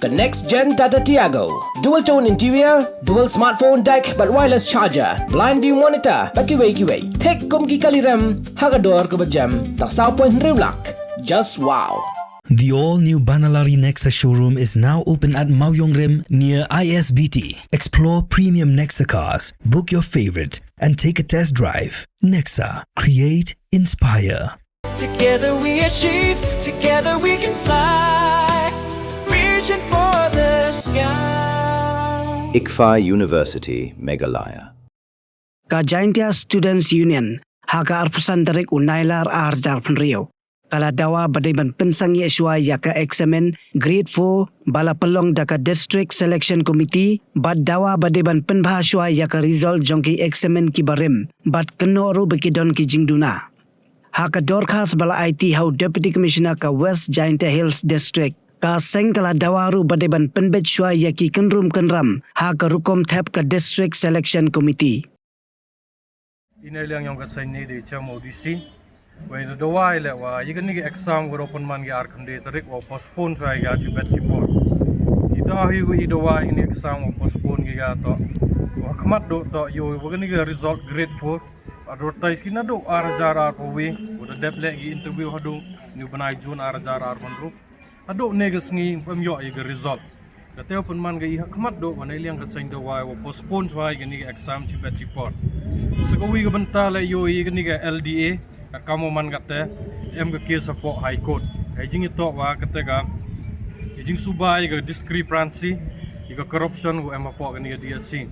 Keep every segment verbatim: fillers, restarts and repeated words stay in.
The next gen Tata Tiago. Dual tone interior, dual smartphone deck bad wireless charger, blind view monitor bad kiwei kiwei. Thik kum ki kali rem ha ka dor kaba jem, tang saw point hynriew lak. Just wow. The all-new Banalari Nexa showroom is now open at Mawiong Rim near I S B T. Explore premium Nexa cars, book your favorite, and take a test drive. Nexa, create, inspire. Together we achieve, together we can fly. Reaching for the sky. ICFAI University, Meghalaya. Ka Jaintia Students Union, ha ka arphew san tarik u Nailar ar hajar phew hynriew, ka la dawa ba dei ban pynsangeh shuwa ïa ka eksamin Grade four ba la pynlong da ka District Selection Committee, bad dawa ba dei ban pynbha shuwa ïa ka result jong ki eksamin kiba rim, bad kynnoh ruh ba ki don ki jingduna. Ha ka dorkhas ba la aiti ha u Deputy Commissioner ka West Jaintia Hills District, ka seng ka la dawa ruh ba dei ban pynbeit shuwa ïa ki kynrum kynram ha ka rukom thep ka District Selection Committee. Ine liang yong ka seng ne de chamo D C. Wei da dawai le wa ïa kane ka exam wa ro pynman ki ar khyndai tarik wa postpone shuwa ïa ka chibet chipor. Ki daw hi wa i dawai ïa kane exam wa postpone ïa ka to. Wa khmat do to ïa wa kane ka result Grade four. Advertise ki naduh ar hajar arphew wei, u da dep leh ki interview haduh ni u bnai June ar hajar arphew hynriew. Haduh ne ka sngi ym ïoh ïa ka result. Kate u pynman ka i ha khmat do, wa ne liang ka seng dawai wa postpone shuwa ïa kane ka exam chibet chipor. Sa kawei ka bynta leh ïoh ïa kane ka L D A, ka kam u man kate, em ka case hapoh High Court. Hei jingïatoh wa kate ka, ka jingsuba ïa ka discrepancy, ïa ka corruption wa em hapoh kane ka D S C.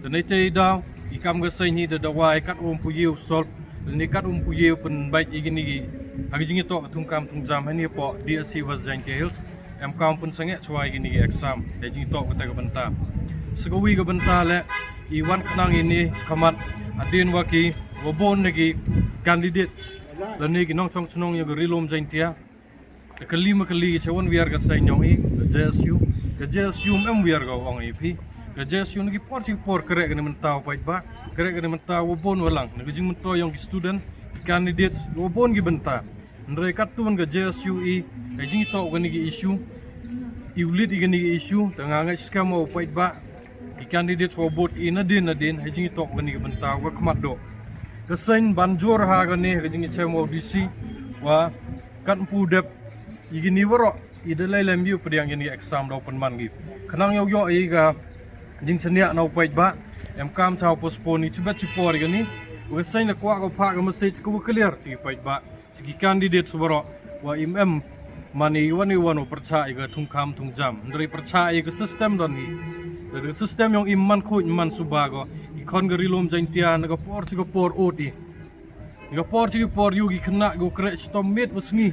Te neite i daw, i kam ka seng hi da dawai kat um pu ïew solve, lane kat um pu ïew pynbeit ïa kine ki, ha ka jingïatoh ka thungkam thungjam hani hapoh D S C West Jaintia Hills, em kam pynsangeh shuwa ïa kine ki exam, ha ka jingïatoh kata ka bynta. Sa kawei ka bynta le, i wan khnang ine, khmat, hadien wa ki, wa bun na ki candidates, lane ki nongchong chnong ïa ka Ri Lum Jaintia, Ka kali ma kali, sa wan wiar ka seng yong i, ka J S U, ka J S U em wiar ka ong i phi. Ka J S U na ki por chi por kre kane mynta u paidbah, kre kane mynta wa bun wa lang. Na ka jingmyntoi yong ki student, ki candidates, wa bun ki bynta. Hynrei katto ka J S U i, ka jingïatoh kane ki issue, i u lead i kane ki issue, te nga ngeit skhem wa u paidbah, ki candidates wa vote i nadien nadien, ha jingïatoh kane ki bynta, wa khmat doh. Ka seng ban jur ha kane, ka jingïachem wa u D C, wa kat mpu dep, i kine waroh, i da lei lem ïa u pdiang ïa kine exam da u pynman ki. Khnang ïoh ïoh i ka jingshaniah na u paidbah, em kam cha u postpone i chibet chipor i kane, wa ka seng la kwah ka phah ka message ka wa clear cha ki paidbah, cha ki candidates waroh, wa im em man i wan i wan u pyrchah i ka thungkam thungjam. Hynrei pyrchah i ka system don i. Da ka system yong i man khuid man suba ko. I khon ka Ri Lum Jaintia na ka por cha ka por ot i. Ka por chi ki por ïa ki khynnah ki kreh shitom miet wa sngi.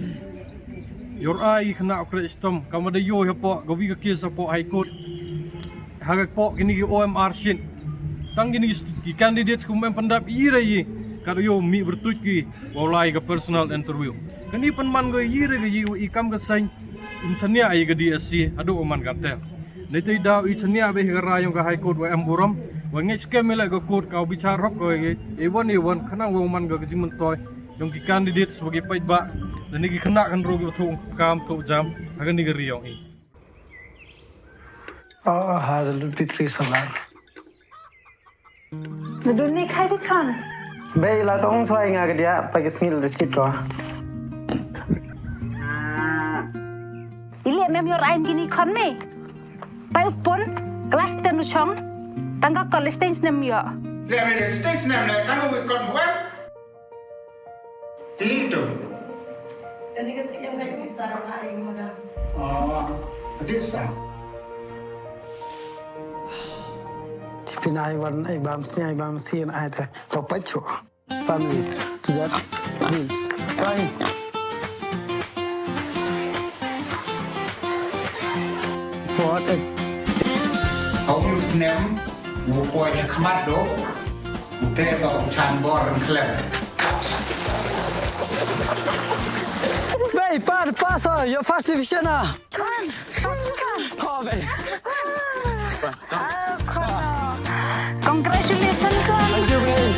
Ïoh ai ki khynnah u kreh shitom kam da ïoh hapoh ka wi ka case hapoh High Court. Ha ka poh kine ki O M R sheet. Tang kine ki candidates kum em pyndap i re i. Ka da ïoh mih byrtuit ki wa lai ka personal interview. Kane pynman ka i re ka i wa i kam ka seng. Im shaniah ïa ka D S C haduh u man kate. Neitei daw i shaniah beit ha ka rai yong ka High Court wa em burom, wa ngeit skhem i leh ka court ka u bichar hok ko i, i wan i wan khnang wa u man ka jingmyntoi yong ki candidates wa ki paidbah, lane ki khynnah khynroo ki wa thoh kam thoh jam ha kane ka ri yong i. Oh, hallelujah, praise the Lord. Nadun ne khai di khon. Bei la tong chwa nga ka dia pa ki sngi la chit ko. Ili mem yor ain kini khon me. Pai upon class ten u chong. Tang ka college stage nem yo. Le me stage nem le tang wi kon wen. Ti tu. Kani ka siam ka jong i Sarah na i moda. Oh, this time. Pina ai wan ai bam sni ai bam sni ai te. Papacho. Families. To that. Please. Kai. For the. How you name? Wo poi ha khmat do. U te do u chan bor ryngklem. Bei, pat, pass, oh, your first division, ah. Come on, pass, come on. Oh, bei. Oh, come on. Congratulations, come. Thank you, bei.